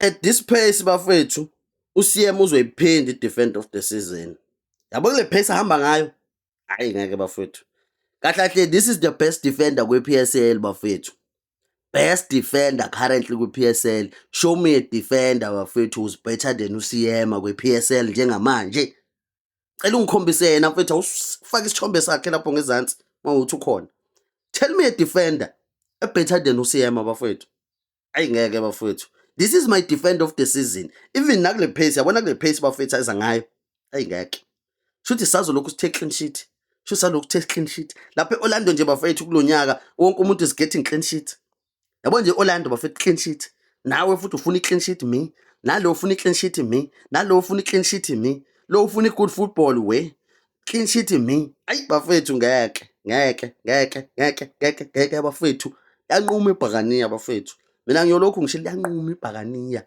At this pace, bafethu, uSeema uzoyiphinda i-defender of the season. Yabo, kule pace ahamba ngayo, hayi ngeke bafethu. Kahle kahle, this is the best defender kwi-PSL, bafethu. Best defender currently kwi-PSL. Show me a defender, bafethu, who's better than uSeema kwi-PSL njengamanje. Cela ungikhombise yena, mfethu, awusifake isithombe sakhe lapho ngezansi mawuthi ukhona. Tell me a defender a better than uSeema, bafethu. Ayi ngeke bafethu. This is my defender of the season. Even nakule pace, yabona kule pace, bafethu, ayiza ngayo. Ayi ngeke. Shuthi sazolokhu sithe clean sheet. Shuthi salokhu sithe clean sheet. Lapha e-Orlando nje, bafethu, kulonyaka wonke umuntu is getting clean sheet. Yabo nje Orlando, bafethu, clean sheet. Nawe futhi ufuna i-clean sheet me. Nalo ufuna i-clean sheet me. Nalo ufuna i-clean sheet me. Lo ufuna i-good football we. Clean sheet me. Ayi bafethu, ngeke. Ngeke, ngeke, ngeke, ngeke, ngeke bafethu. Yanquma ibhakaniya, bafethu. Mina ngiyolokhu ngisho, liyanquma ibhakaniya.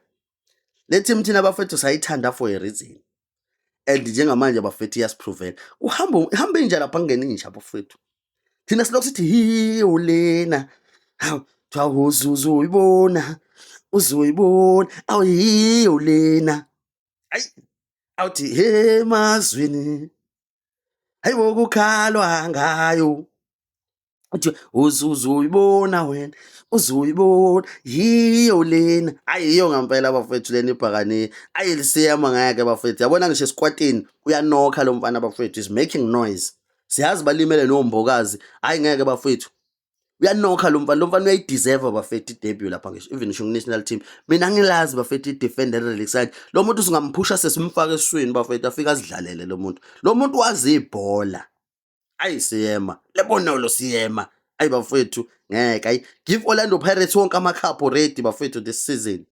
Le team thina, bafethu, sayithanda for a reason. And njengamanje, bafethu, iyasiprovela. Uhamba ihamba inja lapha kungena inja, bafethu. Thina silokhu sithi hiyo lena. Hawu, kuthiwa uzoyibona. Uzoyibona. Awu yiyo lena. Ayi awuthi he mazwini. Hayibo, kukhalwa ngayo. Uthi uzuzoyibona wena, uzoyibona yiyo lena. Ayi yiyo ngempela, bafethu, lena ibhakaniya. Ayi lisiyama ngeke, bafethu. Yabona ngisho esikwatini uyanokha lo mfana, bafethu, is making noise. Siyazi balimele noMbokazi. Hayi ngeke bafethu. Uyanokha lo mfana, lo mfana uyayideserve, bafethu, i-debut lapha ngisho even ngisho ku-national team. Mina ngilazi, bafethu, i-defender elixide. Lo muntu singamphusha sesimfaka esiswini, bafethu, afike azidlalele lo muntu. Lo muntu wazi ibhola. Ayi Seema, Lebonolo Seema. Ayi bafethu ngeke, ayi give Orlando Pirates wonke ama-cup already, bafethu, this season.